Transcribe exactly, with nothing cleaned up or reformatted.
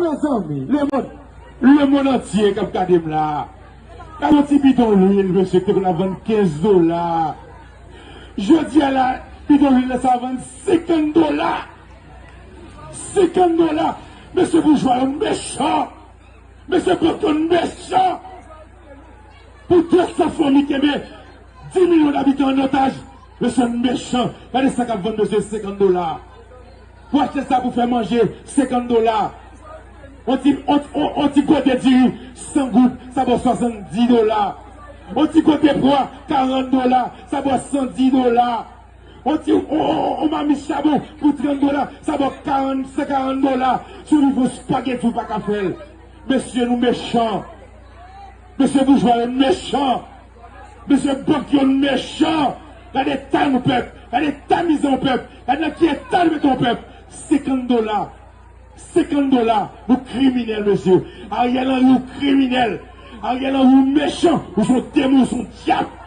Mezanmi, lemonn, lemonn antye k ap gade m la. Gade yon ti bidon lwil, mesye, ki te konn ap vann kenz dola. Jodi a la, bidon lwil la sa vann senkant dola. Senkant dola. Mesye boujwa yo mechan. Mesye bank yo mechan. Pou de san fanmi kenbe dis milyon dabitan an otaj. Mesye mechan. Gade sa k ap vann mesye senkant dola. Pou achte sa pou fè manje, senkant dola. On ti, on, on, on ti gode diri, san goud, sa ba w swasanndis dola. On ti gode pwa, karant dola, sa ba w san dis dola. On ti, on, on, on, on mamit chabon pou trant dola, sa ba w karant, san karant dola. Si w vin fè yon spageti, ou pa ka fè l. Mesye, nou mechan. Mesye boujwa yo mechan. Mesye bank yo mechan. Gade eta nou pèp. Gade eta mizè yon pèp. Gade nan ki eta nou mete yon pèp. Senkant dola. Senkant dola. Nou kriminèl, mesye. Ariel Henry, ou kriminèl. Ariel Henry, ou mechan. Ou se yon demon, ou se yon dyab.